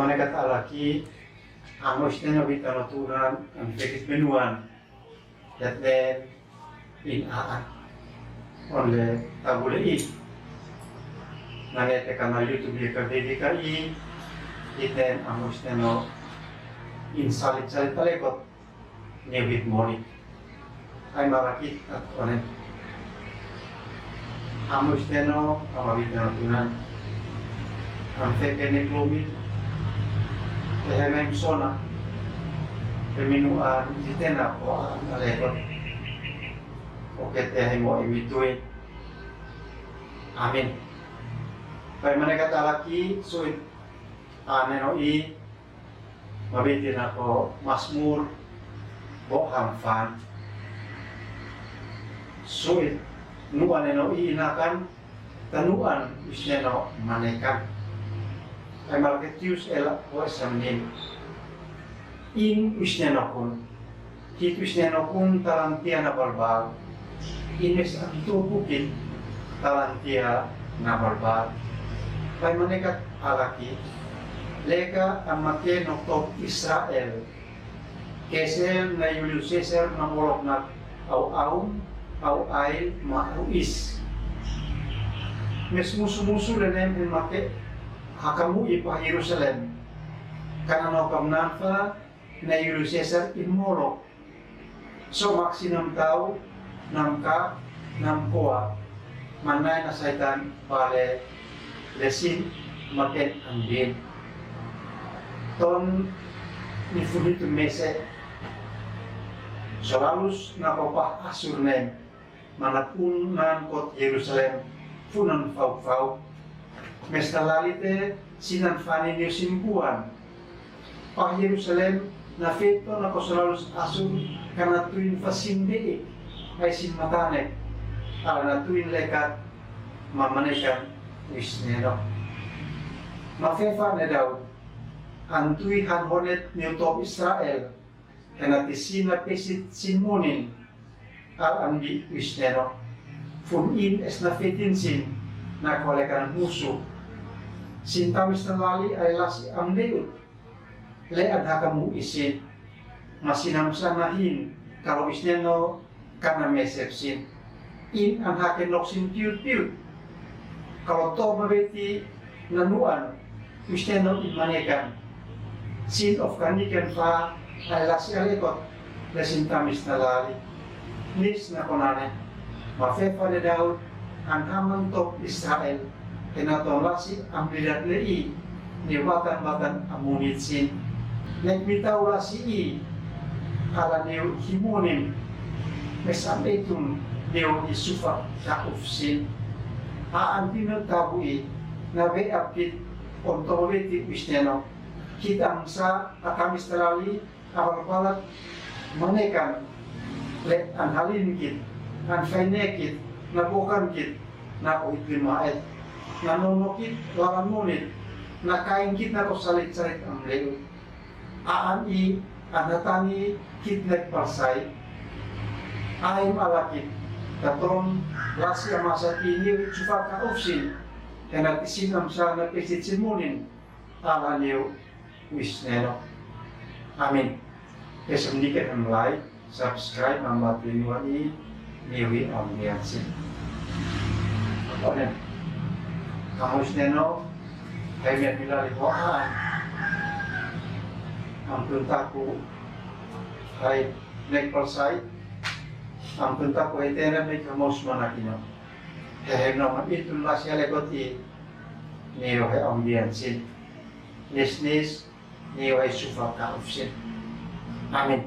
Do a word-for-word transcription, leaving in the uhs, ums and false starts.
Kata laki, amo isten o bita no tunan, an fekit menuan, yat nen in aan. Onle tabule i. Nane te kana YouTube ye ka bebika i, iten amo isten o in salit salit alekot. Ni bit moni. Ai malakit at onen. Amo isten o, amo bit no tunan. Am fekit ne klumi. Te hemem sona. Te minu an jitena ko an alekot. Oke te hemo imitui. Amin. Pai mane kata laki, suit. Ane no i. Mabiti na ko Masmur, bo ham fan. Suit, nuan eno i inakan, ta nuan wisneno manekan. Ai malakit tius ela ko esamnin. In wisneno kun. Kit wisneno kun talantia na balbal. Ines a kito bukit talantia na balbal. Pai manekat alaki. Leka an make no top Israel. Kesel na Julius Caesar na molok na au aun, au ail, ma au is. Mes musu-musu lenem en make hakamu i pa Jerusalem. Kana no kam nan fa na Julius Caesar in molok. So mak si nam tau, nam ka, nam koa, manai na Saitan bale lesin maken andin. Ton ni fuhitu mese, so lalus na kopa Asur nen, mana pun nan kot Jerusalem, funan fau-fau. Mes na lali te sinan fani niu sin kuan. Pa Jerusalem na feto na ko so lalus Asur kana tuin fasin dei ai sin matanek. Ala na tuin lekat mamanekan wisneno. Ma fefa ne Daud. An tui han honet niu top Israel. Hena ti sina pesit sin munin, al an bi wisneno. Fun in es na fetin sin, na kolekan musu. Sin tamis na lali ai lasi am leut. Le an hakamu isin. Ma sinam sa na hin, kalo wisneno, kana mesep sin. In an hake nok sin piut-piut. Kalo to mabeti na nuan, wisneno in manekan. Sin of kaniken fa, ai lasi alekot, le sin tamis na lali. Nis na konane, ma fefa ne Daud, an haman top Israel. Hena ton lasi am lidat le i, ni batan-batan am munit sin. Nek mi tau lasi i, ala niu hi munin, mes am etun niu hi sufa ka uf sin. A an pime tabu i, na be apit, on to beti wisneno. Kit am sa, a tamis na lali, Abang palat manekan le an halin kit, an faine kit, na bokan kit, na ko itli maet, na nono kit, lalan monit, na kain kit, na ko salit-salit am leu. Aan i, an hatani kit nek palsai. Aim ala kit, ta ton, lasi amasa ti niu sufa ka uf sin, hena ti sin am sa na pesit sin munin, ala niu wisneno. Amin. Ke sem dikit em like, subscribe, mamba tu inuan i, niu hi om nian sin. Aponen. Kamu wisneno, hai miat mila li hoa. Am tun taku, hai nek palsai. Am tun taku hai tena mek kamu sumana kino. Hehe no, ma itun lasi ale koti, niu hi om nian sin. Nis-nis, niu hi sufa ka uf sin. Amin.